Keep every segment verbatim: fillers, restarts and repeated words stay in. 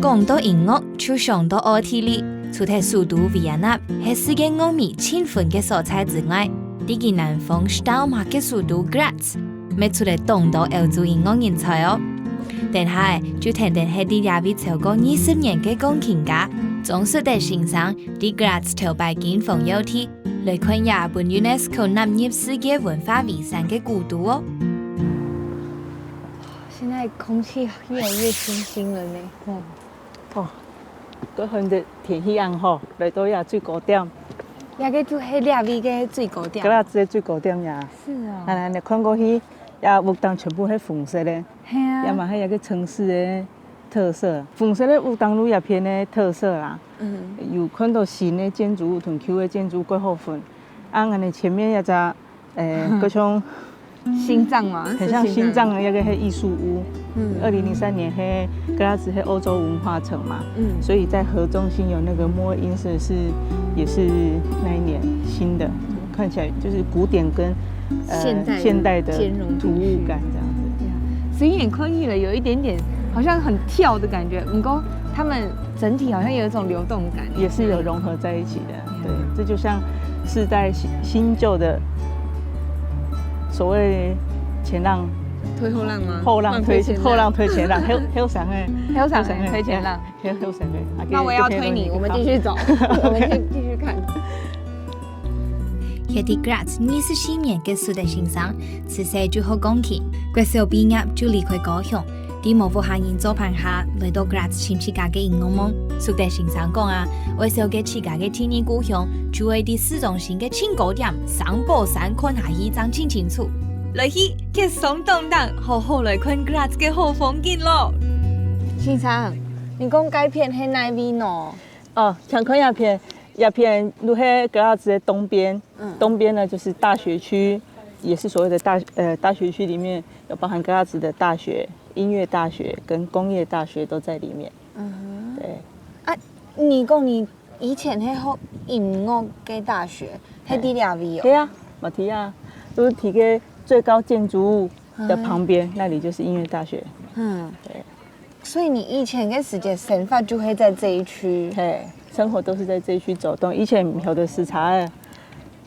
講到音樂，就想到奧地利。除忒首都維也納係世界樂迷盡分个所在之外，在佢南方Steiermark个首都Graz，乜出了當多歐洲音樂人才哦。等下就跈等係在這位超過二十年个鋼琴家張淑德先生，在Graz頭擺經風要地，來看這分UNESCO納入世界文化遺產个古都哦。現在空氣越來越清新了呢。哦，哦，過寒个天氣恁好，來到這最高點。這个就係這位个最高點。Graz个最高點呀。是哦。來來，你看過去，這屋頂全部係紅色个，係啊。這嘛係一个城市个特色。紅色个屋頂路這片个特色啦。嗯。有看到新个建築物同舊个建築物蓋好分。啊，恁呢前面這隻，誒，各種心臟嘛，很像心臟的那个黑艺术屋。嗯。二零零三年黑格拉茨黑欧洲文化城嘛，嗯。所以在河中心有那个Moor Insel是也是那一年新的，看起来就是古典跟呃现代现代的兼容度物感这样子。虽然看起来有一点点好像很跳的感觉，不过他们整体好像有一种流动感，也是有融合在一起的。对，这就像是在新新旧的所谓前浪推后浪吗？后浪推后浪推前浪，后后生哎，后生哎推前浪。 那我要推你，我们继续走，我们继继续看。学的 Graz 二十四年个苏德先生，自细就学钢琴，国小毕业就离开家乡，在无屋下人做伴下，来到 Graz 寻自家个音乐梦。苏德先生讲啊，为了个自家个第二故乡，就会在市中心个新高点，上坡山看下去，正清清楚。来去，去上当当，好好来看 Graz 个好风景咯。先生， 你讲该片是哪位呢？哦，想看一片，一片路是格拉茨的东边，嗯。东边呢就是大学区，也是所谓的大呃大学区里面有包含格拉茨的大学、音乐大学跟工业大学都在里面。嗯哼。对。啊，你讲你以前是学音乐的大学，是在哪位哦？对啊，马提亚，就是提个最高建筑物的旁边，那里就是音乐大学。嗯。对。 所以你以前个时间生活就会在这一区？嘿，生活都是在这一区走动。以前没有的时差，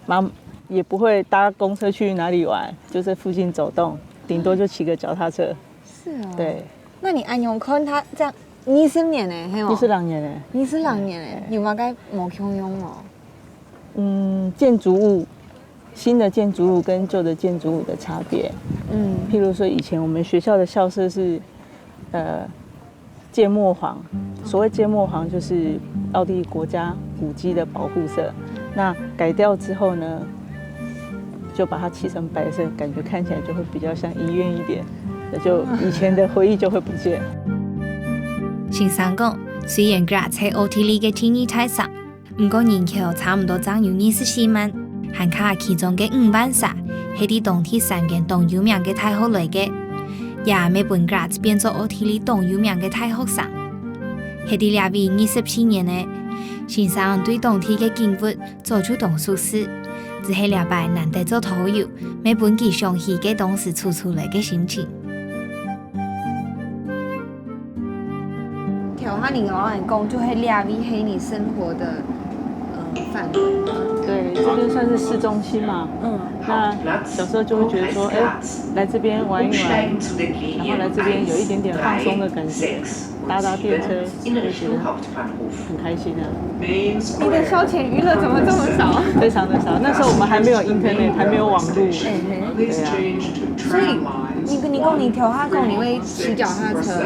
妈也不会搭公车去哪里玩，就在附近走动，顶多就骑个脚踏车。是哦。对。那你安永坤他这样二十年呢，嘿吗？二十六年呢。二十六年呢，有没有该没共样哦？ 嗯，建筑物，新的建筑物跟旧的建筑物的差别。嗯。譬如说，以前我们学校的校舍是，呃，建磨房。所谓建磨房，就是奥地利国家古迹的保护色。那改掉之后呢，就把它漆成白色，感觉看起来就会比较像医院一点，那就以前的回忆就会不见。先生讲，虽然 Graz 是奥地利个第二大城， 毋过人口差毋多正有二十四万，還較其中个五萬儕，係在當地三間當有名个大學來个，也乜分 Graz 變做奧地利當有名个大學城。係在這位二十四年呢，先生對當地个景物早就當熟識，只係這擺難得做導遊，乜分佢想起个當時初出來个心情。 頭下你有講，就係這位係你生活的呃範圍。对，这边算是市中心嘛。嗯。那小时候就会觉得说，哎，来这边玩一玩，然后来这边有一点点放松的感觉，搭搭电车，就会觉得很开心啊。你的消遣娱乐怎么这么少？非常的少。那时候我们还没有 internet，还没有网络。对啊。所以你你讲你头下讲你会骑脚踏车，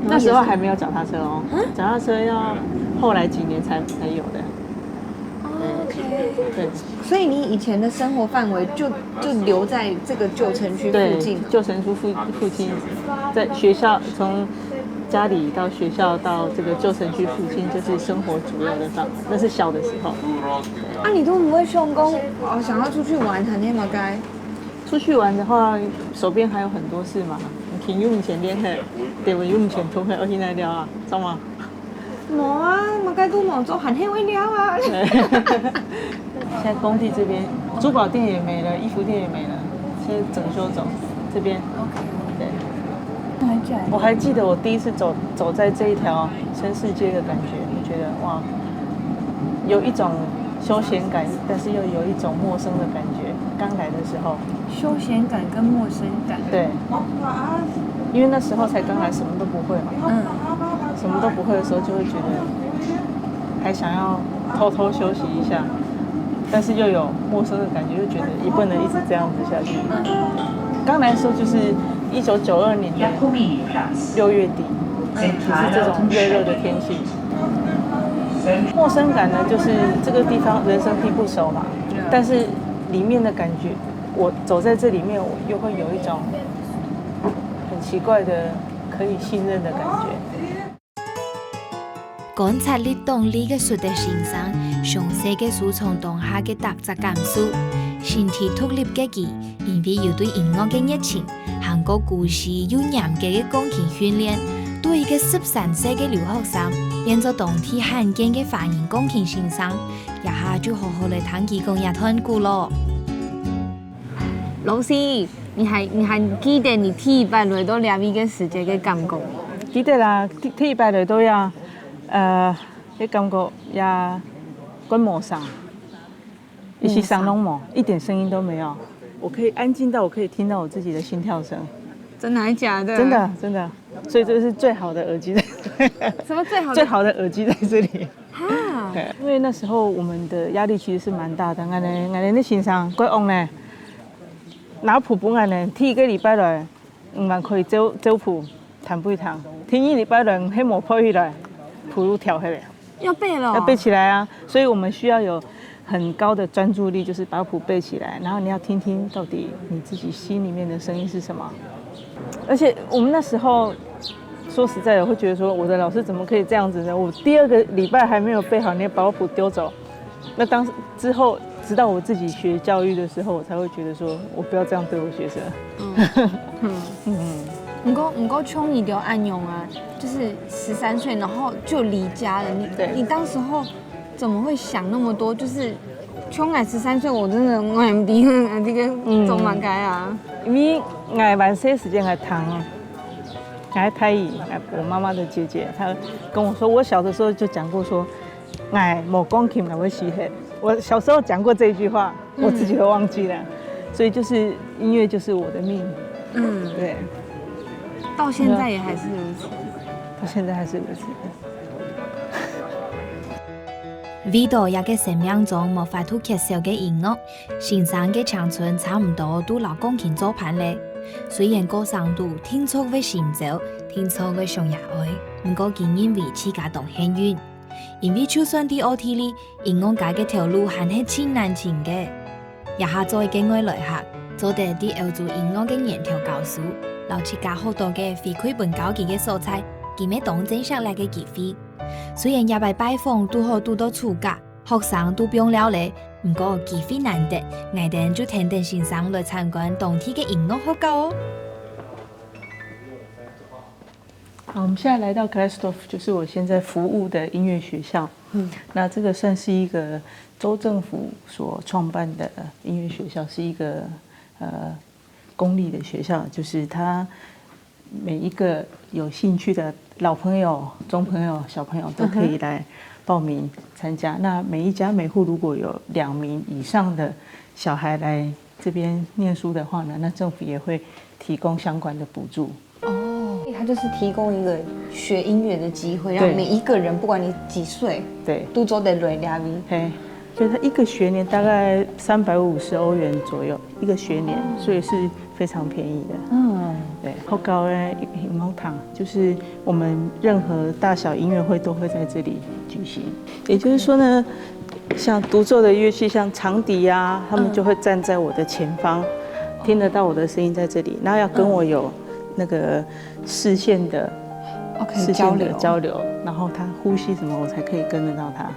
那时候还没有脚踏车哦，脚踏车要后来几年才才有的。OK。对。所以你以前的生活范围就就留在这个旧城区附近。对，旧城区附附近，在学校从家里到学校到这个旧城区附近，就是生活主要的范围。那是小的时候。啊，你都不会想讲哦，想要出去玩，谈恋爱吗？该？出去玩的话，手边还有很多事嘛。你用钱练嘿，对，我用钱通嘿，我现在聊啊，知道吗？ 无啊，么个都无做，还很会聊啊。现在工地这边，珠宝店也没了，衣服店也没了，现在整修中。这边，OK。对。真的假的？我还记得我第一次走走在这一条城市街的感觉，我觉得哇，有一种休闲感，但是又有一种陌生的感觉。刚来的时候，休闲感跟陌生感。对，因为那时候才刚来，什么都不会嘛，嗯，什么都不会的时候，就会觉得还想要偷偷休息一下，但是又有陌生的感觉，又觉得也不能一直这样子下去。刚来的时候就是一九九二年的六月底，也是这种热热的天气。陌生感呢，就是这个地方人生地不熟嘛，但是里面的感觉，我走在这里面，我又会有一种很奇怪的可以信任的感觉。观察力當利个苏德先生，詳細个收藏當下个逐隻感受，身體獨立个佢，因為有對音樂个熱情，還過故事又嚴格个鋼琴訓練，對一個十三歲个留學生，變做當地罕見个華人鋼琴先生，這下就好好來聽佢講這段故咯。老師，你還你還記得你第一擺來到這位个時節个感覺？記得啦，第第一擺來到呀，呃，个感觉呀，跟陌生，一些声拢无，一点声音都没有。我可以安静到我可以听到我自己的心跳声，真的还假的？真的真的，所以这是最好的耳机在，什么最好的？最好的耳机在这里。哈，对，因为那时候我们的压力其实是蛮大的，俺的俺的那先生，怪翁呢，拿谱分俺呢，第一个礼拜来，嗯，俺可以照照谱弹不弹，第二礼拜来，黑魔破起来，谱又跳下来。要背了，要背起来啊，所以我们需要有很高的专注力，就是把谱背起来，然后你要听听到底你自己心里面的声音是什么。而且我们那时候说实在的，会觉得说我的老师怎么可以这样子呢？我第二个礼拜还没有背好，你就把我谱丢走。那当之后，直到我自己学教育的时候，我才会觉得说我不要这样对我学生。嗯，不过不过像你就恁样啊，就是十三岁，然后就离家了。你对你当时候怎么会想那么多？就是像俺十三岁，我真的我也不知道这个走蛮开啊。因为我蛮些时间来谈，来太姨，我妈妈的姐姐，她跟我说，我小的时候就讲过说，哎，某公琴我会吸黑。我小时候讲过这一句话，我自己都忘记了。所以就是音乐就是我的命，嗯，对，到现在也还是如此。到现在还是如此。 為到這个生命中無法度缺少个音樂，先生个青春差毋多都摎鋼琴做伴咧。雖然過生都定著會心焦，定著會想爺哀，毋過佢認為自家當幸運，因為就算在奧地利，音樂家个頭路還係盡難尋个。這下做一个外來客，做得在歐洲音樂个年頭教書，摎自家學到个回饋分教佢个所在，佢乜當珍惜這个機會。 雖然這擺拜訪堵好堵到暑假，學生都放尞咧，毋過機會難得，𠊎等就跈等先生來參觀當地个音樂學校哦。好，我们现在来到 Kleisdorf，就是我现在服务的音乐学校。嗯，那这个算是一个州政府所创办的音乐学校，是一个呃公立的学校，就是它每一个有兴趣的老朋友、中朋友、小朋友都可以来报名参加。那每一家每户如果有两名以上的小孩来这边念书的话呢，那政府也会提供相关的补助。哦，它就是提供一个学音乐的机会，让对每一个人，不管你几岁，对，都做得来这里。嘿，所以它一个学年大概三百五十欧元左右，一个学年，所以是非常便宜的。嗯，对，学校的音乐堂，就是我们任何大小音乐会都会在这里举行。也就是说呢，像独奏的乐器，像长笛啊，他们就会站在我的前方，听得到我的声音在这里，那要跟我有那个视线的 OK，视线的交流。交流，然后他呼吸什么，我才可以跟得到他。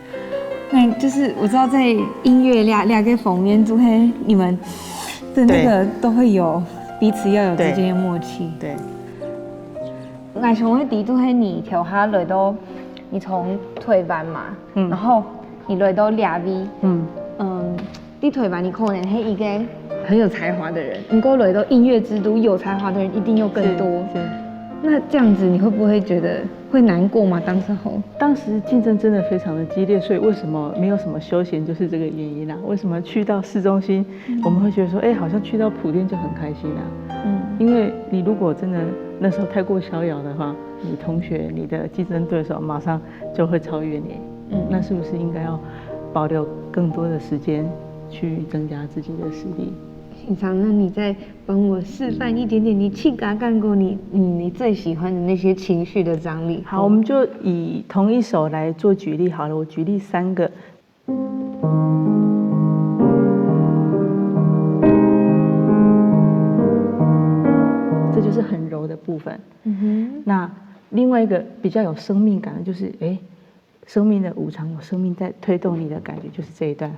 那就是我知道在音乐两两个方面，就会你们的那个都会有彼此要有之间的默契。对，我想要提就会你头下来到，你从台湾嘛，嗯然后你来到这里，嗯，嗯，在台湾你可能是一个很有才华的人，你过来到音乐之都，有才华的人一定又更多。是。是那这样子你会不会觉得会难过吗？当时候，当时竞争真的非常的激烈，所以为什么没有什么休闲，就是这个原因啦。为什么去到市中心，我们会觉得说，哎，好像去到普店就很开心啊？嗯，因为你如果真的那时候太过逍遥的话，你同学、你的竞争对手马上就会超越你。嗯，那是不是应该要保留更多的时间去增加自己的实力？平常呢，你再帮我示范一点点，你去嘎干过你，嗯，你最喜欢的那些情绪的张力。好，我们就以同一首来做举例好了。我举例三个。这就是很柔的部分。嗯哼。那另外一个比较有生命感的，就是哎，生命的无常，有生命在推动你的感觉，就是这一段。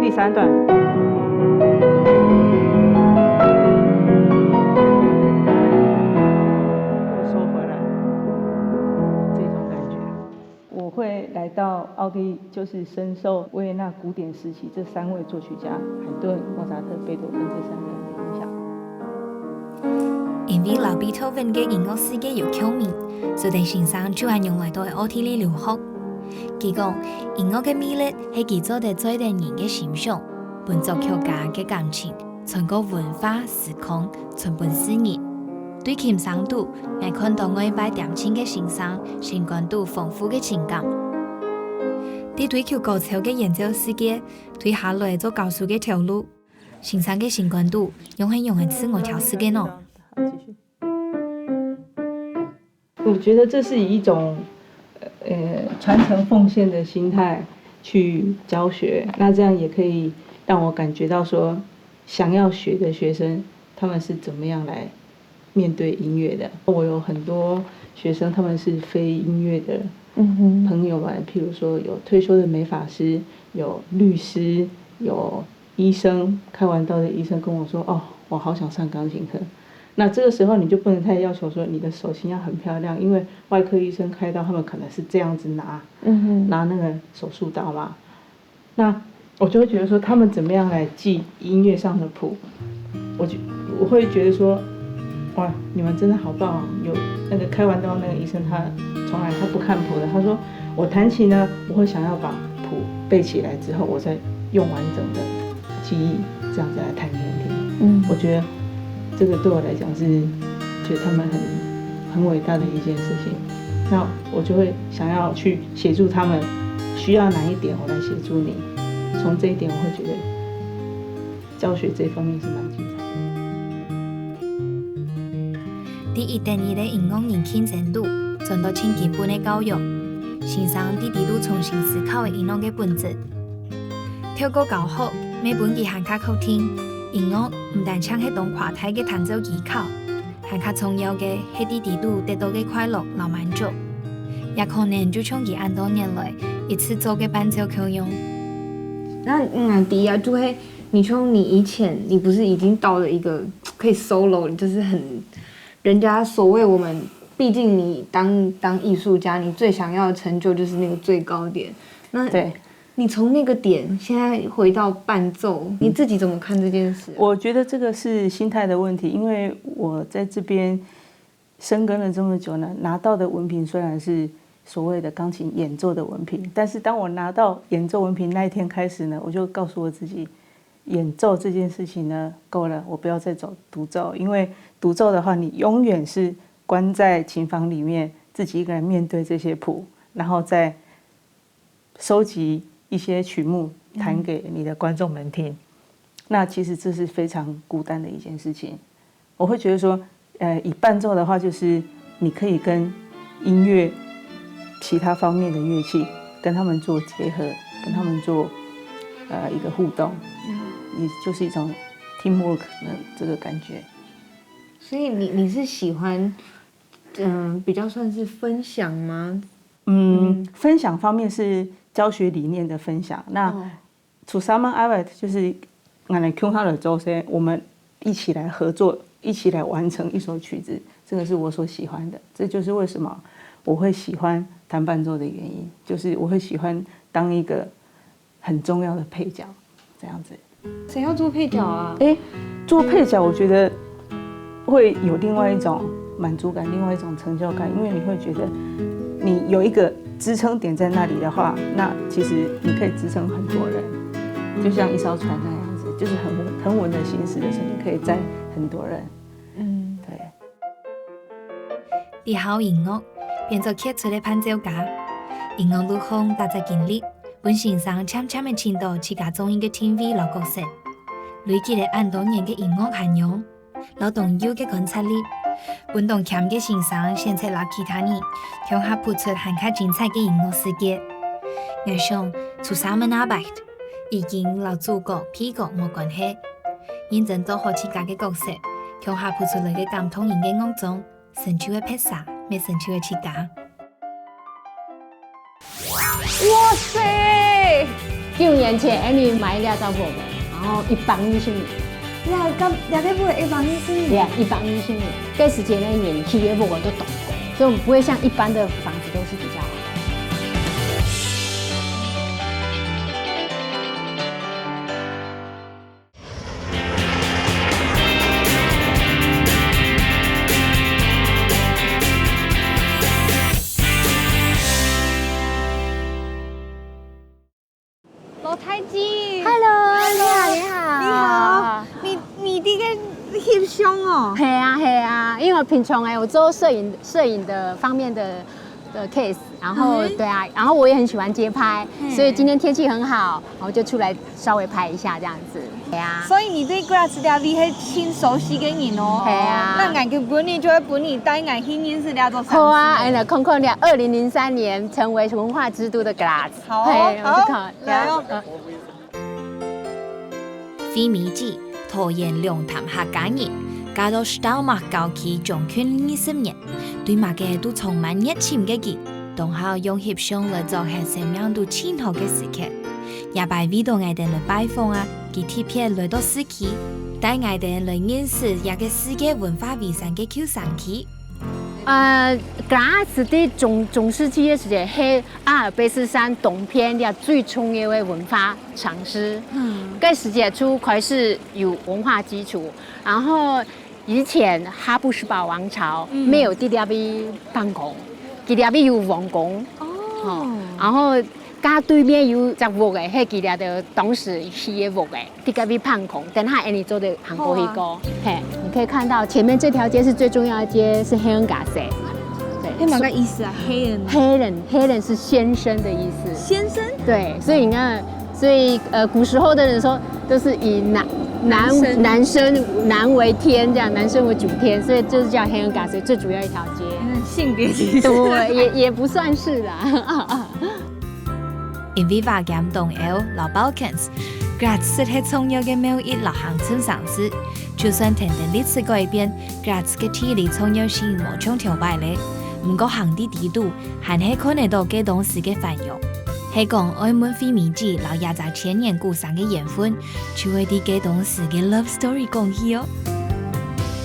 第三段。收回来，这种感觉。我会来到奥地利，就是深受维也纳古典时期这三位作曲家海顿、莫扎特、贝多芬这三个人的影响。因为老贝多芬个音乐世界有共鸣，所以先生就恁樣来到奧地利留学。佢讲，音乐个魅力系佢做得做得人个心上，分作曲家个感情穿过文化、时空，传分世人。对琴声度，𠊎看到外表恬静个先生，心肝肚丰富个情感。在追求高超个演奏世界，对下来做教授个条路，先生个心肝肚，又系用个自我调试个呢？我觉得这是以一种呃传承奉献的心态去教学，那这样也可以让我感觉到说，想要学的学生他们是怎么样来面对音乐的。我有很多学生他们是非音乐的朋友们，譬如说有退休的美发师，有律师，有医生，开完刀的医生跟我说：“哦，我好想上钢琴课。”那这个时候你就不能太要求说你的手型要很漂亮，因为外科医生开刀，他们可能是这样子拿，嗯哼，拿那个手术刀嘛。那我就会觉得说，他们怎么样来记音乐上的谱？我就我会觉得说，哇，你们真的好棒哦！有那个开完刀那个医生，他从来他不看谱的，他说我弹琴呢，我会想要把谱背起来之后，我再用完整的记忆这样子来弹给你听。嗯，我觉得这个对我来讲是觉得他们很很伟大的一件事情。那我就会想要去协助他们，需要哪一点我来协助你。从这一点，我会觉得教学这方面是蛮精彩的。第一等一个音乐人競爭度，轉到盡基本个教育，先生在底肚重新思考个音樂个本質。透過教學，乜分佢還較確定，音樂毋單淨係當誇大个彈奏技巧，還較重要个係在底肚得到个快樂摎滿足。也可能就像佢恁多年來一直做个伴奏共樣。那嗯，第一啊，就會，你像你以前，你不是已經到了一個可以 solo，就是很人家所謂我们，毕竟你当当艺术家，你最想要的成就就是那个最高点。那对，你从那个点现在回到伴奏，你自己怎么看这件事啊？我觉得这个是心态的问题，因为我在这边深耕了这么久呢，拿到的文凭虽然是所谓的钢琴演奏的文凭，但是当我拿到演奏文凭那一天开始呢，我就告诉我自己，演奏这件事情呢，够了，我不要再走独奏，因为独奏的话，你永远是关在琴房里面，自己一个人面对这些谱，然后再收集一些曲目弹给你的观众们听。那其实这是非常孤单的一件事情。我会觉得说，呃，以伴奏的话，就是你可以跟音乐其他方面的乐器跟他们做结合，跟他们做呃一个互动，也就是一种 teamwork 的这个感觉。所以你你是喜欢，嗯，比较算是分享吗？嗯，分享方面是教学理念的分享。那 Zusammenarbeit 就是俺来 共下来做些，我们一起来合作，一起来完成一首曲子，这个是我所喜欢的。这就是为什么我会喜欢当伴奏的原因，就是我会喜欢当一个很重要的配角，这样子。谁要做配角啊？诶，做配角，我觉得会有另外一种满足感，另外一种成就感，因为你会觉得你有一个支撑点在那里的话，那其实你可以支撑很多人，就像一艘船那样子，就是很稳很稳的行驶的时候，你可以载很多人。嗯，对。你好音樂，变做傑出个伴奏家。音樂路項踏着經歷，分先生漸漸个尋到自家中意个定位摎角色。累積了恁多年个音樂涵養，摎當幼个觀察力，分當謙个先生選擇摎其他人共下步出還較精彩个音樂世界。𠊎想，出Summer Night 已經摎主角、配角無關係，認真做好自家个角色，共下步出來个感動人个樂章，成就个別儕，乜成就个自家。哇塞！九年前，Annie買這隻屋个，然後一百二十年。這个這个屋一百二十年。對啊，一百二十年。該時節个人起个屋个都當高，所以我們不會像一般的房子都是比較矮。老太姐 Hello，你好，你好。你好，你你這个翕相哦，係啊係啊，因為我平常哎，我做攝影攝影的方面的的 case，然後、嗯對啊，然後我也很喜歡街拍，嗯所以今天天氣很好，然後就出來稍微拍一下這樣子。對啊。所以你對Graz這位係盡熟悉个人哦。係啊那𠊎个本人就會本人帶𠊎去認識這座城市。好啊，哎，來看看你二零零三年成為文化之都的Graz。好嘿，我好去看，來哦嗯惠美姊，桃園龍潭客家人，嫁到Steiermark郊區將近二十年，對麼个都充滿熱情个佢，當好用翕相來做係生命肚盡好个時刻。這擺為到𠊎兜來拜訪啊，佢特別來到市區，帶𠊎兜來認識這个世界文化遺產个舊城區。呃，Graz的中中世紀个時節，係阿爾卑斯山東片个最重要个文化城市。嗯，該時節就開始有文化基礎，然後以前哈布斯堡王朝沒有在這位辦公，佢這位有王宮。哦，然後佢對面有隻屋个，係佢這个當時起个屋个。 在該位辦公，等下恁樣做得行過去過。嘿，你可以看到前面這條街是最重要的街，是Herrengasse。對，係麼个意思啊？黑人Herren，Herren是先生的意思。先生，對，所以你看，所以呃，古時候的人說都是以男男男生男生男為天這樣，男生為主天，所以就是叫Herrengasse最主要一條街。嗯，性別歧視。對，也也不算是啦。因為瓦減東歐摎Balkans，Graz實係重要个貿易摎行政城市。就算跈等歷史改變，Graz个地理重要性無像頭擺了。毋過行在底肚，還係看得到該當時个繁榮。係講愛問惠美姊摎這隻千年古城个緣分，就會在該當時个love story講起哦。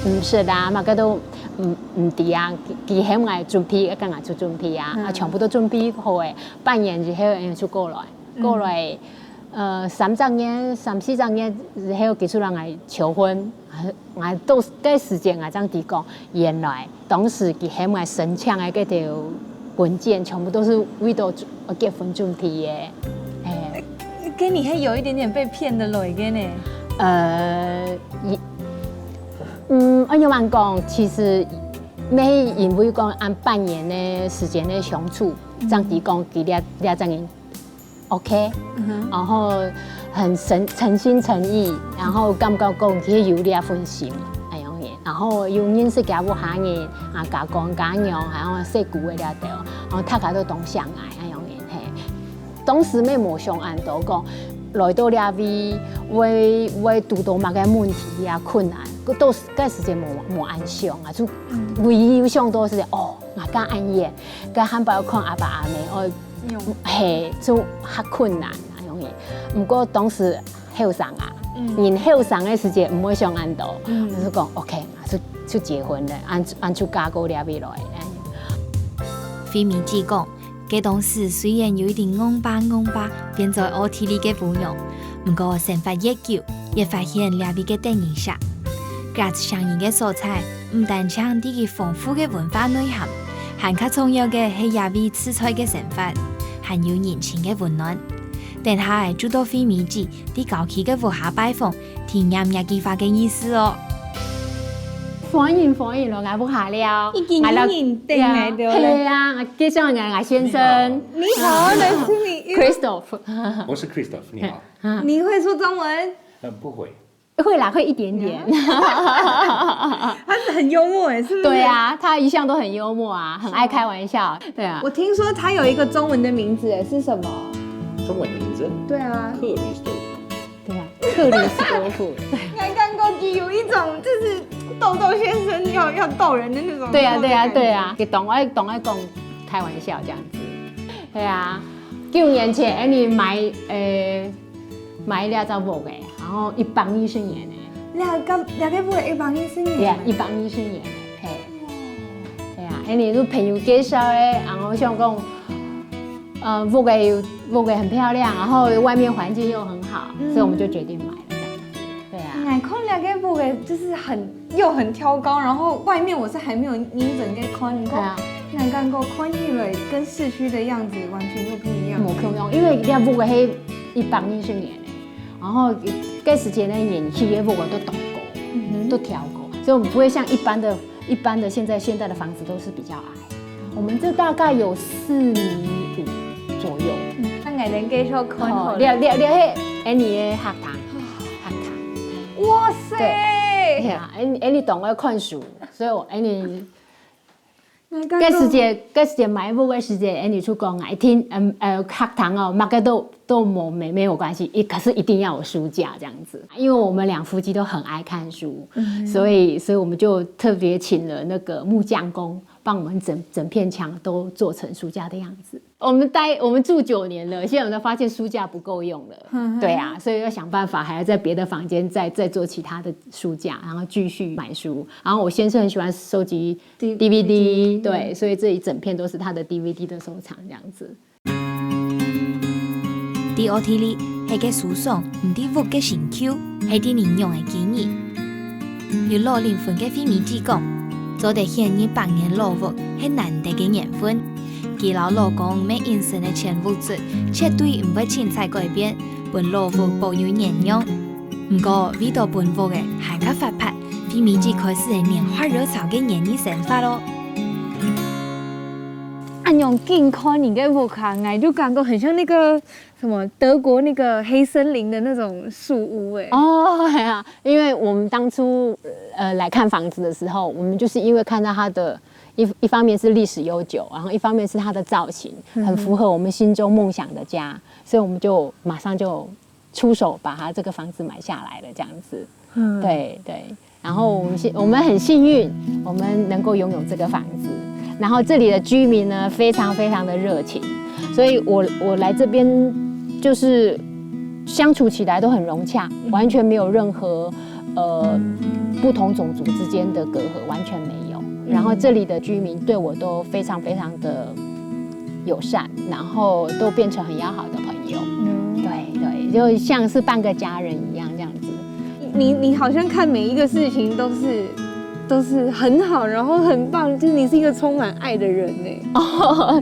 毋識啊，麼个都毋毋知啊，佢佢喊𠊎準備，該𠊎就準備啊，啊全部都準備好誒，半年之後，誒就過來。 過來，呃，三隻月、三四隻月之後，佢就摎𠊎求婚。𠊎到該時節，𠊎正知講，原來當時佢喊𠊎申請个該條文件，全部都是為到結婚準備个。嘿，跟你還有一點點被騙的來个呢。呃，也，嗯，恁樣講，其實乜因為講恁半年个時間个相處，正知講佢這這隻人 OK，然後很誠誠心誠意，然後感覺講佢有這份心，恁樣个，然後又認識佢屋下人，啊，家公家娘，還有細姑个這兜，然後大家都當相愛，恁樣个，嘿。當時乜無想恁多，講來到這位會會堵到麼个問題啊困難，到該時節無無恁想啊，就唯一有想到係哦，𠊎嫁恁遠，該還包括阿爸阿姆，哦， 嘿，就較困難恁樣个。毋過當時後生啊，人後生个時節毋會想恁多，就係講OK，就就結婚了，恁恁就嫁過這位來。惠美姊講，該當時雖然有一點戇巴戇巴，變做奧地利个餔娘，毋過生活越久，越發現這位个得人惜。Graz上癮个所在，毋單淨在佢豐富个文化內涵，還較重要个係這位自在个生活，還有人情个溫暖。等下仔就到惠美姊在郊區个屋下拜訪，體驗這句話个意思哦。歡迎歡迎來𠊎屋下尞。已經有人等𠊎兜了。係啊，介紹𠊎，𠊎先生。你好，nice to meet you。Christoph。我是 Christoph，你好。你會說中文？呃，不會。會啦，會一點點。他是很幽默哎，是不是？對啊，他一向都很幽默啊，很愛開玩笑。對啊，我聽說他有一個中文的名字哎，是什麼？中文名字？對啊，克里斯多夫。對啊，克里斯多夫。剛剛過去有一種就是豆豆先生要要逗人的那種。對啊，對啊，對啊，佢當愛當愛講開玩笑這樣子。對啊，九年前，哎，你買呃買了隻屋哎，然後一百二十年哎。兩个两个不一百二十年。对啊，一百二十年了，嘿。对啊，哎，你是朋友介绍的，然后想讲，呃，屋个屋个很漂亮，然后外面环境又很好，所以我们就决定买了这样子。对啊。哎，看两个屋个就是很又很挑高，然后外面我是还没有认真在看，你看，对啊。你看过看起来跟市区的样子完全又不一样。无可能，因为你屋个迄一百二十年了，然后该时间的年纪个屋个都倒过，嗯哼都挑过，所以我们不会像一般的、一般的现在现代的房子都是比较矮。我们这大概有四米五左右。那我们继续看好哦，了。了了了，嘿，哎，你的学堂，学堂，哇塞！对啊，哎，哎，你懂得看书，所以我哎你。那刚该时节，该时节买屋个时节，哎，你出讲啊，一听，嗯呃，学堂哦，买个都都没没没有关系，一可是一定要有书架这样子，因为我们两夫妻都很爱看书，所以所以我们就特别请了那个木匠工，帮我们整整片墙都做成书架的样子。我们待我们住九年了，现在我们才发现书架不够用了。对啊，所以要想办法，还要在别的房间再再做其他的书架，然后继续买书。然后我先生很喜欢收集 DVD，对，所以这一整片都是他的DVD的收藏这样子。在奧地利，係个思想，毋在屋个成就，係在人用个記憶。有老靈魂个惠美姊講，做得選一百年老屋係難得个緣分。佢摎老公每一生个前屋主，絕對毋會凊彩改變，分老屋保有原樣。毋過，為到分屋个還較活潑，惠美姊開始了年華熱潮个園藝生活咯。恁樣近看你个屋下，𠊎就感覺很像那個什麼德國那個黑森林的那種樹屋哎。哦，哎呀，因为我们当初呃来看房子的时候，我们就是因为看到它的一一方面是历史悠久，然后一方面是它的造型很符合我们心中梦想的家，所以我们就马上就出手把它这个房子买下来了，这样子。嗯，对对。然后我们幸我们很幸运，我们能够拥有这个房子。然后这里的居民呢，非常非常的热情，所以我我来这边就是相处起来都很融洽，完全没有任何呃不同种族之间的隔阂，完全没有。然后这里的居民对我都非常非常的友善，然后都变成很要好的朋友。嗯，对对，就像是半个家人一样这样子。你你好像看每一个事情都是都是很好，然后很棒，就是你是一个充满爱的人呢。哦，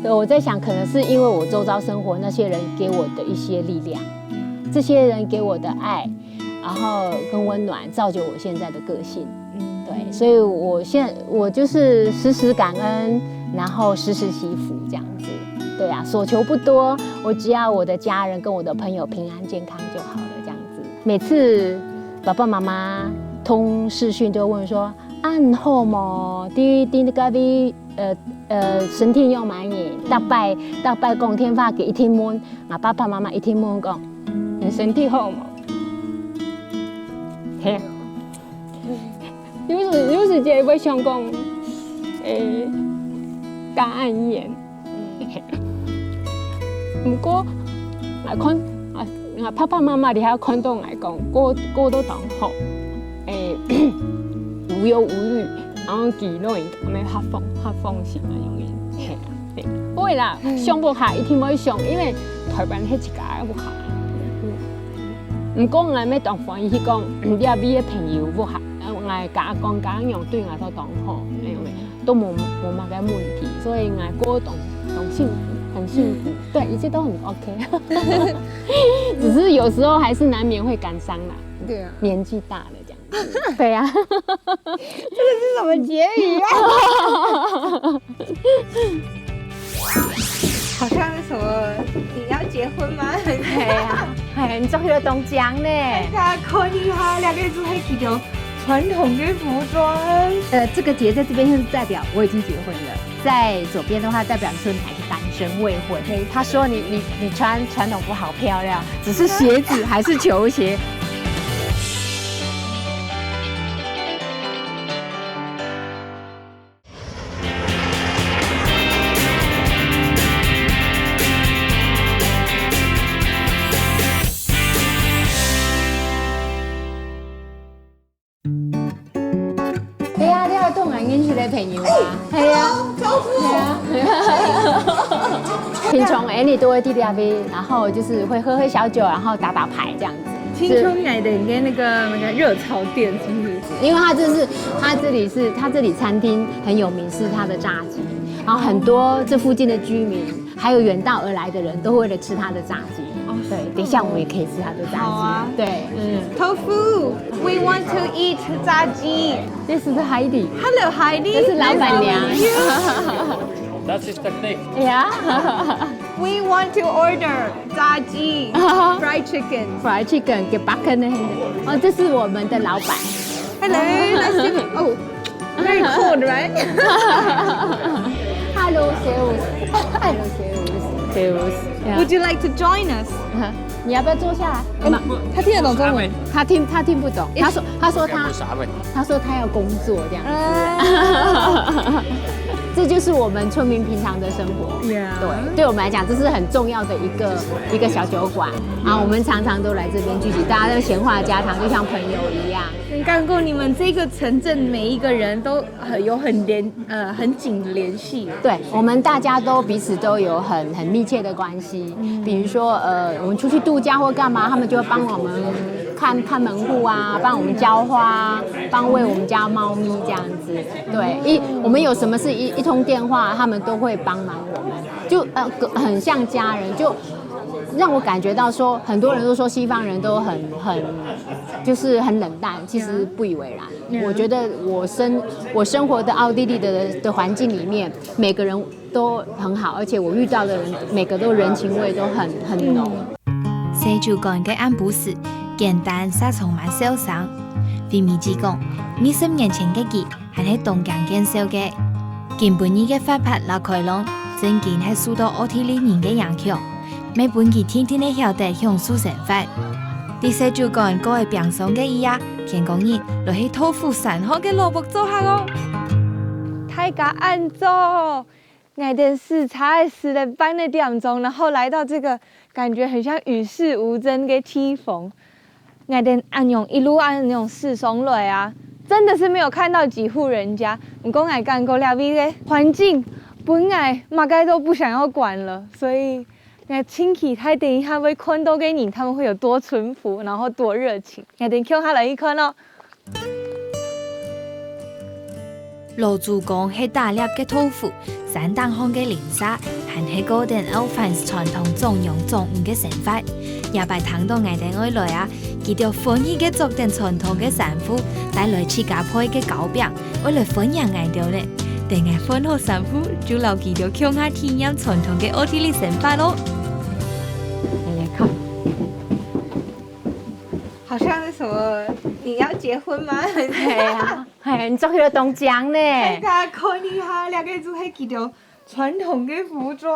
对，我在想，可能是因为我周遭生活那些人给我的一些力量，这些人给我的爱，然后跟温暖，造就我现在的个性。对，所以我现我就是时时感恩，然后时时祈福这样子。对啊，所求不多，我只要我的家人跟我的朋友平安健康就好了，这样子。每次爸爸妈妈通视讯就问说，啊，你好吗？第一，第一个 呃呃，身体有蛮严，逐擺逐擺讲电话佢一定问，我爸爸妈妈一定问讲，你身体好无？嘿，有时有时节会想讲，诶，答案一言。毋过，来看啊，啊爸爸妈妈你还要看到来讲，过过到当好，诶，无忧无虑，然后佢老人家会较放较放心啊，容易。嘿啦，嘿，會啦，上屋下一定會上，因為台灣係自家个屋下。毋過𠊎乜當歡喜去講，這位个朋友屋下，呃，𠊎家公家娘對𠊎都當好，哎呦，都無無麼个問題，所以𠊎過當當幸福，很幸福，對，一切都很 OK。只是有時候還是難免會感傷啦，對啊，年紀大了這樣子。對啊，這個是什麼結語啊？好像是什麼，你要結婚嗎？係啊，係，你做起來當靚呢。大家看一下，兩個就係比較傳統的服裝。呃，這個結在這邊就是代表我已經結婚了，在左邊的話代表說你還是單身未婚。他說你你你穿傳統服好漂亮，只是鞋子還是球鞋。 係啊，你有同𠊎認識个朋友啊？係啊，招呼。平常Annie都會在這邊，然後就是會喝喝小酒，然後打打牌這樣子。聽說你的那個那個熱炒店是不是？因為他就是他這裡是他這裡餐廳很有名，是他的炸雞，然後很多這附近的居民，還有遠道而來的人都會為了吃他的炸雞。對，等一下我們也可以吃他的炸雞。好啊。對，嗯。 Tofu, we want to eat 炸雞。 This is Heidi. Hello, Heidi. 这是老板娘。 Das ist der Knecht. Yeah. We want to order 炸雞, fried chicken. Fried chicken gebacken 的。哦，这是我们的老板。 Hello, nice to meet you. Oh, very cold, right? Hello, Servus. Hello, Servus. Servus. Yeah. Would you like to join us? 你要不要坐下来？哎，他听得懂中文？他听他听不懂，他说他说他他说他要工作这样子。这就是我们村民平常的生活。 Yeah. 对，对我们来讲，这是很重要的一个一个小酒馆啊。我们常常都来这边聚集，大家都闲话家常，就像朋友一样。很感动，你们这个城镇每一个人都很有很联呃很紧的联系。对，我们大家都彼此都有很很密切的关系。比如说，呃，我们出去度假或干嘛，他们就会帮我们看看门户啊，帮我们浇花啊，帮喂我们家猫咪这样子。对，一我们有什么事一一通电话，他们都会帮忙我们，就呃很像家人，就让我感觉到说，很多人都说西方人都很很就是很冷淡，其实不以为然。我觉得我生我生活的奥地利的的环境里面，每个人都很好，而且我遇到的人每个都人情味都很很浓。 細酒館个暗晡時，簡單煞充滿笑聲。惠美姊講，二十年前个佢還係當驚見笑个。今晡日个活潑摎開朗，正經係受到奧地利人个影響，乜分佢定定个曉得享受生活。在細酒館過个平常个佢啊，天光日來去Tofu山下个老屋做客哦。大家恁早，𠊎等駛車駛了半个點鐘，然後來到這個感覺很像與世無爭的地方。𠊎等恁樣一路恁樣駛上來啊，真的是沒有看到幾戶人家。毋過𠊎感覺這位个環境，分𠊎麼个都不想要管了，所以𠊎盡期待等一下會看到个人，他們會有多淳樸，然後多熱情。𠊎等共下來去看哦。 老祖公係打獵个Tofu，山頂項个鄰舍，還係過等Alphans傳統種羊種魚个生活。這擺聽到𠊎等愛來啊，佢兜歡喜个著等傳統个衫褲，帶來自家焙个糕餅，愛來歡迎𠊎兜呢。等𠊎換好衫褲，就摎佢兜共下體驗傳統个奧地利生活咯。哎呀，看。 好像是什麼，你要結婚嗎？係啊，係，你著起來當靚呢。大家看一下，這個就係佢兜傳統个服裝。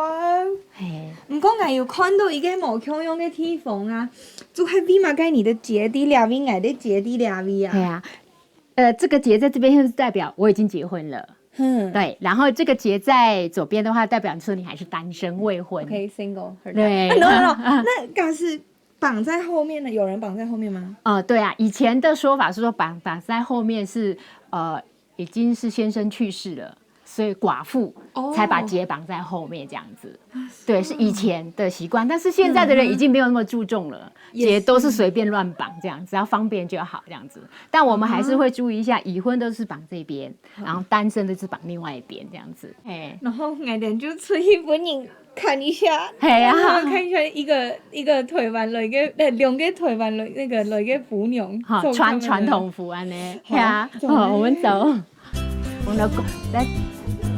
係，毋過𠊎有看到一個無共樣个地方啊，就係為麼个你的姐弟這位，𠊎的姐弟這位啊。係啊，呃，這個結在這邊就是代表我已經結婚了。嗯對，然後這個結在左邊的話，代表說你還是單身未婚。 ，OK，single。對 no no，那假使綁在後面呢？有人綁在後面嗎？呃，對啊，以前的說法是說綁綁在後面是呃已經是先生去世了，所以寡妇才把结绑在后面这样子。对，是以前的习惯，但是现在的人已经没有那么注重了，结都是随便乱绑这样，只要方便就好这样子。但我们还是会注意一下，已婚都是绑这边，然后单身的是绑另外一边这样子。哎，然后俺们就出去分人看一下，嘿啊然后看一下一个一个台湾来个，呃，两个台湾来那个来个姑娘，好，穿传统服啊呢，对啊，哦，我们走。我们来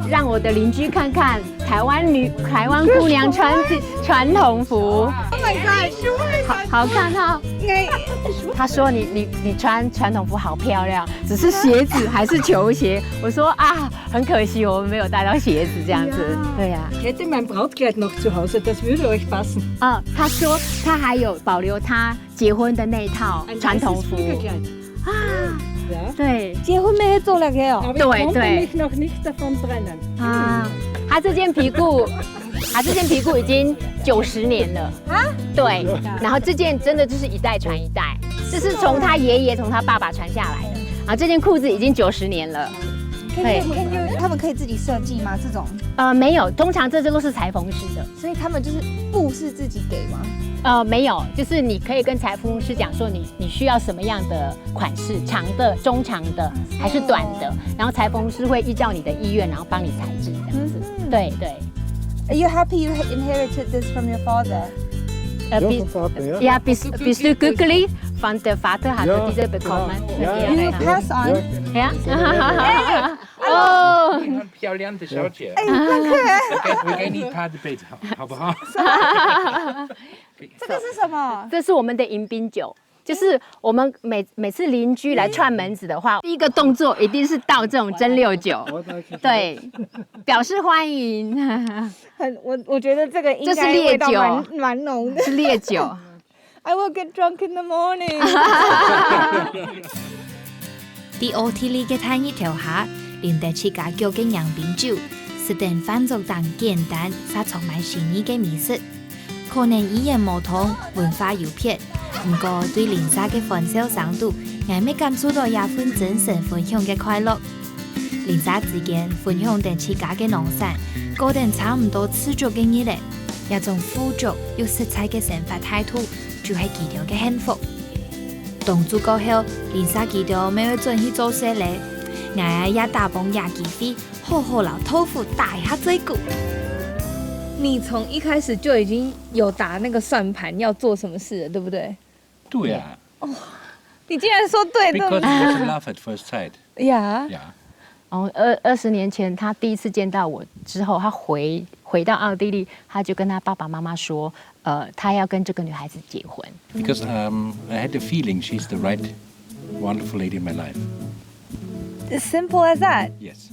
让我的邻居看看台湾女台湾姑娘穿传统服， Oh my god！好好看哈。哎，他说你你你穿传统服好漂亮，只是鞋子还是球鞋。我说啊，很可惜我们没有带到鞋子这样子。对呀、Ich hätte mein Brautkleid noch zu Hause, das würde euch passen. 啊，他说他还有保留他结婚的那套传统服。 Ein weißes Fliegerkleid. 啊，Ja. 对，结婚没有做那个哦。 Aber Doi, ich konnte doi. mich noch nicht davon trennen. 啊，他这件皮裤，他这件皮裤已经九十年了啊。对，然后这件真的就是一代传一代，这是从他爷爷从他爸爸传下来的。啊，这件裤子已经九十年了。可以可以，他们可以自己设计吗？这种，呃，没有，通常这些都是裁缝师的。所以他们就是布是自己给吗？呃，没有，就是你可以跟裁缝师讲说你你需要什么样的款式，长的、中长的还是短的，然后裁缝师会依照你的意愿，然后帮你裁制这样子。对对。 Are you happy you inherited this from your father? Äh, Ja, bi- vom Vater, ja. Ja, bist, bist du glücklich von der Vater hat Ja. diese bekommen? Ja, Ja. You pass on. Ja. Oh, 很漂亮的小姐。哎，那个，我给我给你她的被子，好好不好？这个是什么？这是我们的迎宾酒，就是我们每每次邻居来串门子的话，第一个动作一定是倒这种蒸馏酒，对，表示欢迎。很，我我觉得这个应这是该味道烈酒蛮蛮浓的。是烈酒。 I will get drunk in the morning. 在奧地利个大日頭下，啉得自家腳个迎賓酒，食等飯桌頂簡單，卻充滿心意个美食。可能語言無通，文化有別，毋過對Lisa个歡笑聲肚，𠊎乜感受到這份真誠分享个快樂。Lisa之間分享等自家个農產，過等差毋多自足个日仔，這種富足又實在个生活態度，就係佢兜个幸福。當晝過後，Lisa佢兜乜會轉去做事咧。𠊎也打幫這機會，好好摎豆腐打一下嘴鼓。你从一开始就已经有打那个算盘要做什么事了，对不对？对啊你竟然说对，对不，because 对 it was love at first sight。 ？Yeah， Yeah，哦，二二十年前他第一次见到我之后，他回回到奥地利，他就跟他爸爸妈妈说，呃，他要跟这个女孩子结婚。 because um, I had the feeling she's the right, wonderful lady in my life. As simple as that。 Yes。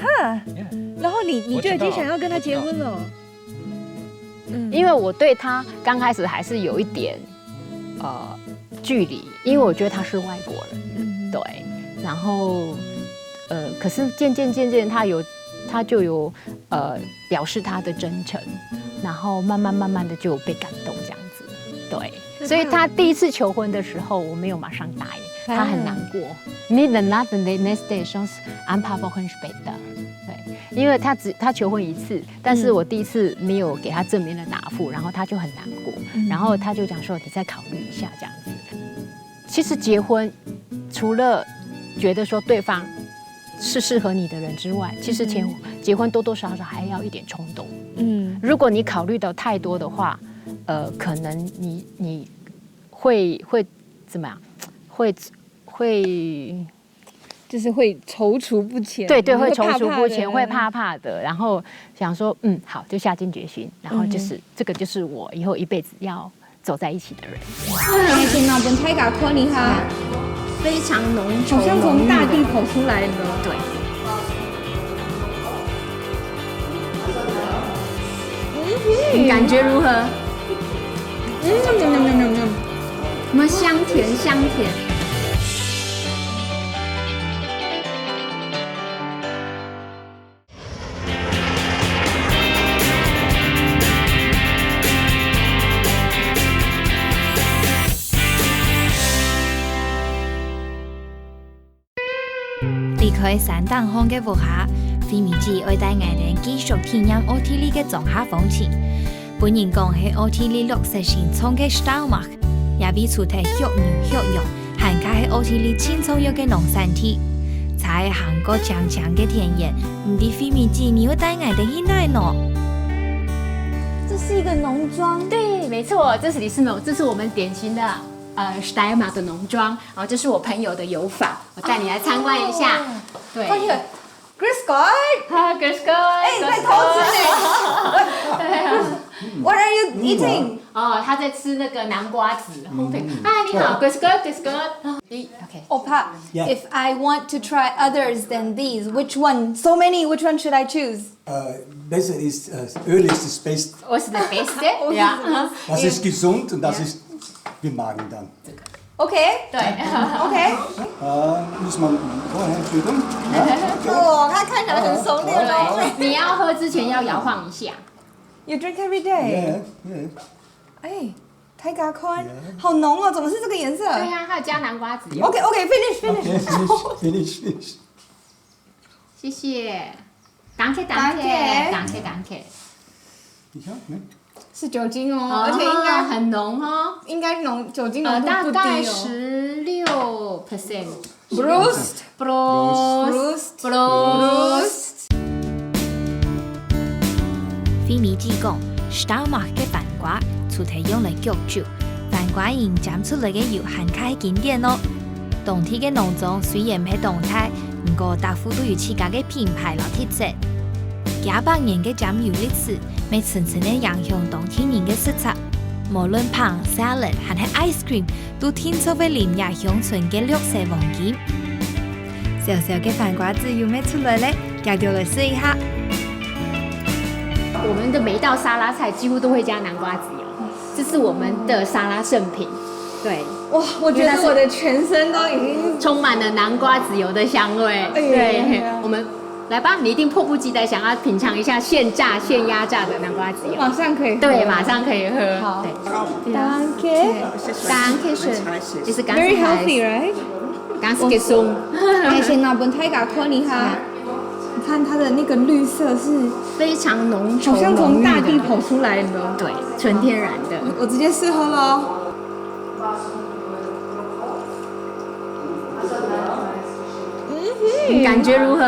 哈， Yeah。 然后你你就已经想要跟他结婚了。因为我对他刚开始还是有一点呃距离，因为我觉得他是外国人，对，然后呃，可是渐渐渐渐他有他就有呃表示他的真诚，然后慢慢慢慢的就有被感动这样子，对，所以他第一次求婚的时候我没有马上答应，他很难过。Midnight the next day 说是 ein paar Wochen später，对，因为他只他求婚一次，但是我第一次没有给他正面的答复，然后他就很难过，然后他就讲说你再考虑一下这样子。其实结婚除了觉得说对方是适合你的人之外，其实结结婚多多少少还要一点冲动。嗯，如果你考虑的太多的话，呃，可能你你会会怎么样？会会就是会踌躇不前。对对，会你怕踌躇不前，怕的会怕怕的，然后想说，嗯，好，就下定决心，然后就是、这个就是我以后一辈子要走在一起的人。那还挺好，我们拍个 Connie 哈，非常浓稠，好像从大地跑出来的。对。你感觉如何？嗯，什么香甜香甜？ 離開山頂項个屋下，菲米姊愛帶𠊎兜繼續體驗奧地利个庄下風情。分人講係奧地利綠色新創个Steiermark，這位除忒畜牛畜羊，還較係奧地利盡重要个農產地。在行過青青个田園，毋知菲米姊你會帶𠊎兜去哪呢？這是一個農莊。對，沒錯，這是李世美，這是我們典型的呃 Steiermark 的農莊，然後這是我朋友的油坊，我帶你來參觀一下。對，看這個 Grüß Gott，啊，Grüß Gott，哎，在偷吃呢。What are you eating？哦，他在吃那个南瓜子烘焙。嗨，你好，Grüß Gott，Grüß Gott。OK。 Opa, Yeah. if I want to try others than these, which one? So many, which one should I choose? Uh, this is uh, earliest is best. What's the best? Yeah. Das ist gesund und das ist, wir machen dann. Okay, 对， okay. Äh, muss man vorher schütteln. Ja? 哦，他看起来很熟练哦。你要喝之前要摇晃一下。 You drink every day？ Yeah, yeah. 哎，大家看，好浓哦，怎么是这个颜色？对呀，还有加南瓜子油。 OK OK，finish Okay, finish。 finish, finish, finish. 谢谢。Danke，Danke，Danke，Danke。 Ich hab, ne? 是酒精哦，而且应该很浓哦，应该浓酒精呃，浓度不低大概哦。十六 percent。 Prost。 Prost。 Prost。 Prost。 菲米姊講，Steiermark个番瓜除忒用來焗酒，番瓜仁煎出來个油還較係經典哦。當地个農莊雖然毋係當大，毋過逐戶都有自家个品牌摎特色。幾百年个煎油歷史，乜深深个影響當地人个食材。無論飯、salad還係ice cream，都定著會淋這鄉村个綠色黃金。燒燒个番瓜子又乜出來咧，遽遽來試一下。我们的每一道沙拉菜几乎都会加南瓜子油，这是我们的沙拉圣品。对，哇，我觉得我的全身都已经充满了南瓜子油的香味。哎呀对，我们来吧，你一定迫不及待想要品尝一下现榨、现压榨的南瓜子油。马上可以喝对，了马上可以喝。好对。 Danke。 Danke schön。就是ganz Very healthy, right？ ganz gesund。 而且拿分大家看一下，你看它的那个绿色是非常浓稠，好像从大地浓郁的。跑出来的。对，纯天然的。我直接试喝喽。你感觉如何？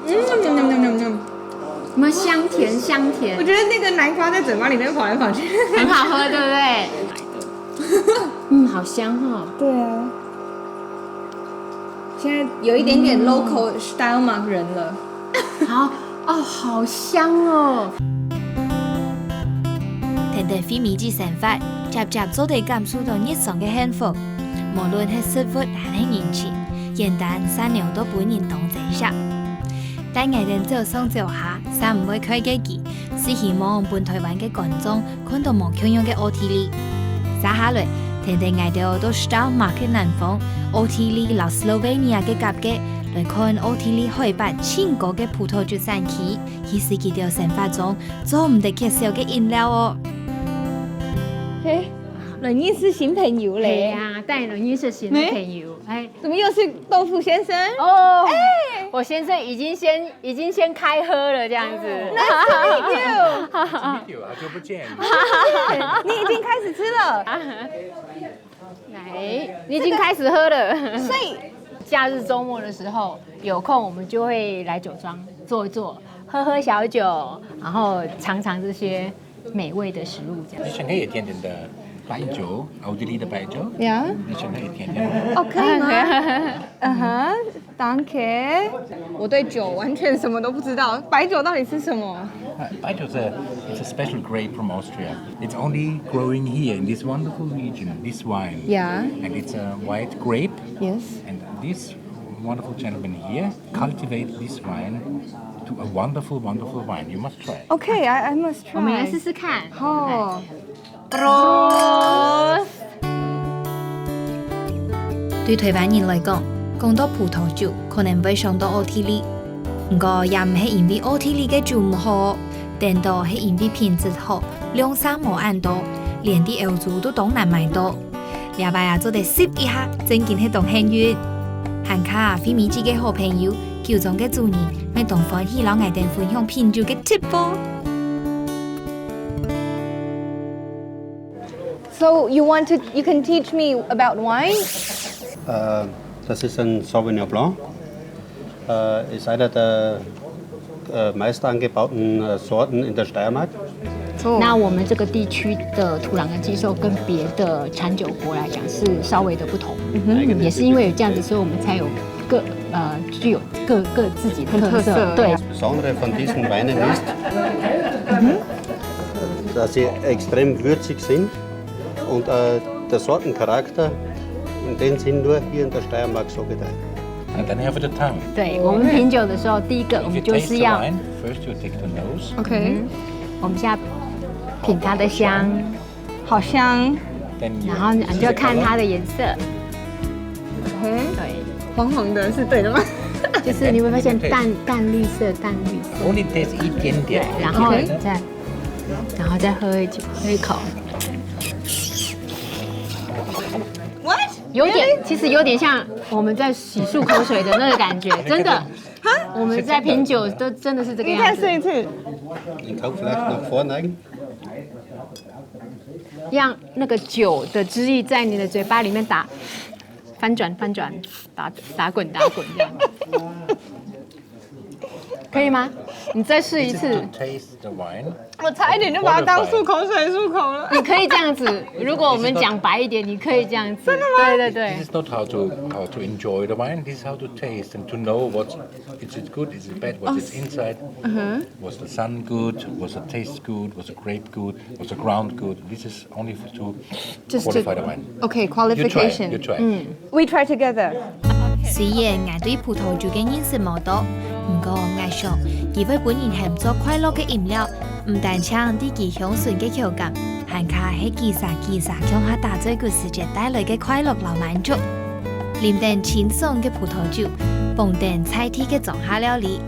嗯，嗯嗯嗯嗯嗯，有没有香甜香甜我？觉得那个南瓜在嘴巴里面跑来跑去。很好喝，对不对？嗯，好香哦。对啊，现在有一点点 local Steiermark 人了。好哦，好香哦。跈等菲米姊生活，輒輒做得感受到日常个幸福。無論係食物還係人情，簡單善良都分人當珍惜。帶𠊎兜走上走下，散毋會開个佢，係希望分台灣个觀眾看到無共樣个奧地利。接下來，跈等𠊎兜到Steiermark个南方，奧地利摎Slovenia个交界，來看奧地利海拔盡高个葡萄酒產區，佢係佢兜生活中做毋得缺少个飲料哦。嘿，來認識新朋友对咧。呀，带你认识新的朋友，哎，怎么又是豆腐先生？哦，我先生已经先已经先开喝了这样子。 Nice to meet you。 有好久不见。你已经开始吃了。哎，你已经开始喝了。所以假日周末的时候有空，我们就会来酒庄坐一坐，喝喝小酒，然后尝尝这些美味的食物，这样。你想可以甜甜的白酒，奥地利的白酒。呀，你想可以甜甜的。哦，可以吗？嗯哼，Danke。我对酒完全什么都不知道，白酒到底是什么？ Uh, Baijiu is a, it's a special grape from Austria. It's only growing here in this wonderful region, this wine. Yeah. And it's a white grape. Yes. And this wonderful gentleman here cultivate this wine to a wonderful, wonderful wine. You must try. Okay, I I must try. 我们来试试看。哦。 Prost。 對台灣人來講，講到葡萄酒，可能會想到奧地利。毋過，也毋係因為奧地利个酒毋好，顛倒係因為品質好、量產無恁多，連在歐洲都當難買到。這擺啊，做得試一下，正經係當幸運。還卡啊，惠美姊个好朋友，酒莊个主人，乜當歡喜摎𠊎兜分享品酒个tip哦。So you want to, you can teach me about wine? Äh, das ist ein Sauvignon Blanc. Äh, ist einer der äh, meist angebauten äh, Sorten in der Steiermark. 那我们这个地区的土壤跟基数跟别的产酒国来讲是稍微的不同，也是因为有这样子，所以我们才有各呃具有各各自己的特色。特色对， Das Besondere von diesen Weinen ist, dass sie extrem würzig sind und äh, der Sortencharakter, den sind nur hier in der Steiermark so gedeiht. And then you have the tongue. 对我们品酒的时候，第一个我 If 们 you 就 taste 是 the 要， wine, first you take the nose. OK，我们现在品它的香，好香。 Then you 然后你就看它的颜色，嗯，对，黄黄的是对的吗？就是你会发现淡淡绿色，淡绿色， only taste 一点点。然后你再，然后再喝一口，喝一口， What？有点，其实有点像我们在洗漱口水的那个感觉，真的。我们在品酒都真的是这个你样子，再试一次。 Den Kopf vielleicht nach vorne neigen. 让那个酒的汁液在你的嘴巴里面打翻转翻转，打打滚打滚这样。可以吗？你再试一次。 Taste the wine. 我差一点就把它当漱口水漱口了。你可以这样子，如果我们讲白一点，你可以这样子。真的吗？对对对 This is not how to how to enjoy the wine. This is how to taste and to know what is it good, is it bad, what is inside. Was the sun good? Was the taste good? Was the grape good? Was the ground good? This is only for to Just to- qualify the wine. OK You try. qualification. You try. We try together. 雖然𠊎對葡萄酒个認識無多，毋過𠊎想，佢會分人喊做快樂个飲料，毋單淨係佢香醇个口感，還加係佢儕佢儕共下打嘴鼓時節帶來个快樂摎滿足。啉等清爽个葡萄酒，捧等在地个庄下料理，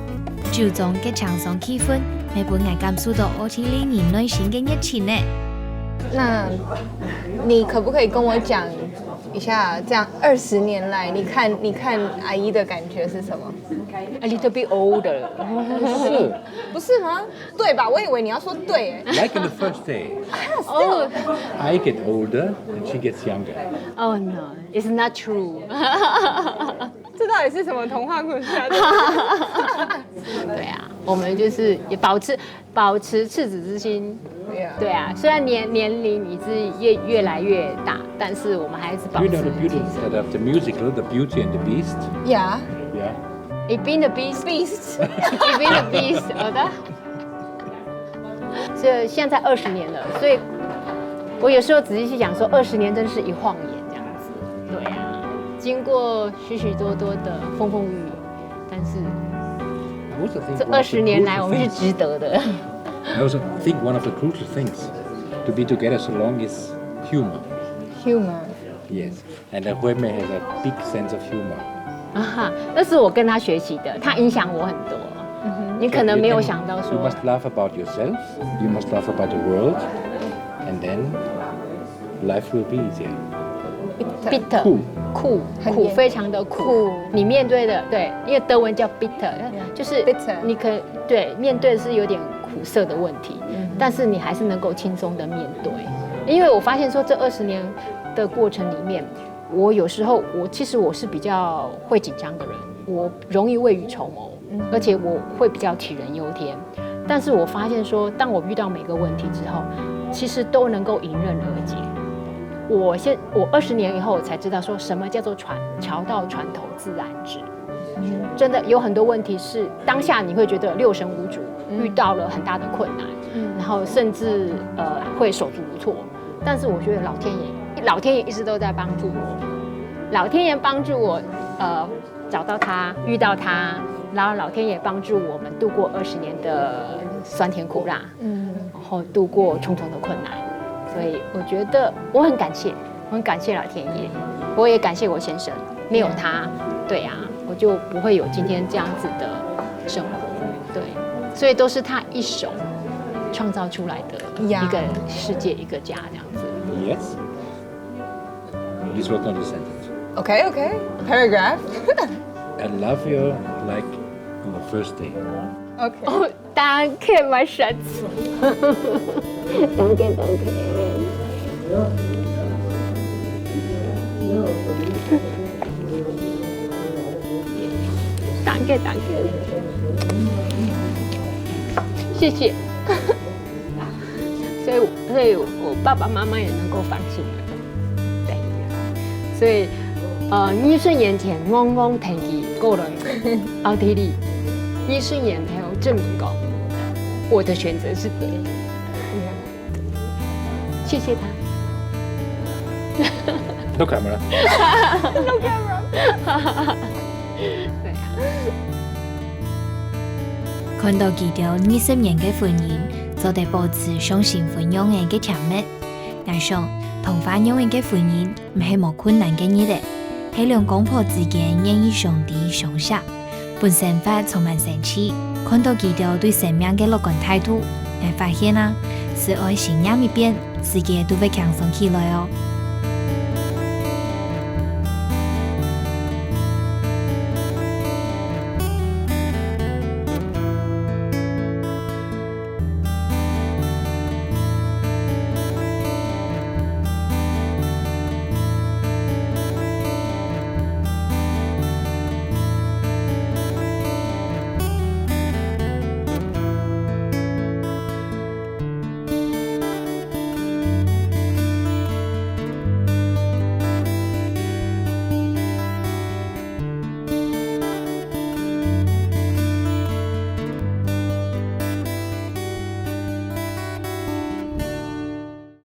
酒莊个輕鬆氣氛，乜分𠊎感受到奧地利人內心个熱情呢。那你可不可以跟我讲一下，这样二十年来，你看你看阿姨的感觉是什么？ A little bit older. 是。不是吗？对吧？我以为你要说对。 Like in the first day, Oh, I get older and she gets younger. oh no, it's not true. 这到底是什么童话故事啊？对啊，我们就是也保持保持赤子之心。 Yeah. 对啊，虽然年年龄已经越越来越大，但是我们还是保 You 持 know the beauty 青春。 of the musical, the Beauty and the Beast. Yeah. Yeah. It been the beast, Beast. It been the beast，好的。所以现在二十年了，所以我有时候仔细去想说，二十年真是一晃眼这样子。对啊，经过许许多多的风风雨雨，但是 I also think 这 one 二 of the 十年来 crucial 我们是 things- 值得的。 I also think one of the crucial things to be together so long is humor. Humor. Yes. And uh, Hui Mei has a big sense of humor. 啊哈，那是我跟他学习的，他影响我很多。你可能没有想到 You 说 must laugh about yourself, you must laugh about the world, and then life will be easier. ，bitter， Cool. 苦很严苦，非常的苦。苦你面对的，对，因为德文叫 bitter，就是 Bitter 你可对面对的是有点苦涩的问题，但是你还是能够轻松的面对。因为我发现说，这二十年的过程里面，我有时候我其实我是比较会紧张的人，我容易未雨绸缪，而且我会比较杞人忧天。但是我发现说，当我遇到每个问题之后，其实都能够迎刃而解。我现我二十年以后我才知道说什么叫做船桥到船头自然直。真的有很多问题是当下你会觉得六神无主，遇到了很大的困难，然后甚至呃会手足无措。但是我觉得老天爷，老天爷一直都在帮助我，老天爷帮助我，呃，找到他，遇到他，然后老天爷帮助我们度过二十年的酸甜苦辣。嗯，然后度过重重的困难，所以我觉得我很感谢，我很感谢老天爷，我也感谢我先生，没有他，对啊，我就不会有今天这样子的生活，对，所以都是他一手创造出来的 Yeah. 一个世界，一个家这样子。 Yes. This was not a sentence. Okay, okay. Paragraph. I love you like on the first day. Okay. Oh, danke, mein Schatz. Danke, danke. Danke, danke. 谢谢。所以，所以我爸爸妈妈也能够放心了。对，所以，呃，二十年前，我我同佢过来奥地利，二十年后证明讲，我的选择是对的。谢谢他。 No camera. 对啊。 看到佢兜二十年个婚姻，做得保持像新婚樣仔个甜蜜。𠊎想，同花樣仔个婚姻毋係無困難个日仔，係兩公婆之間願意相知相惜，分生活充滿生趣。看到佢兜對生命个樂觀態度，𠊎發現啊，只愛心念一變，世界都會輕鬆起來哦。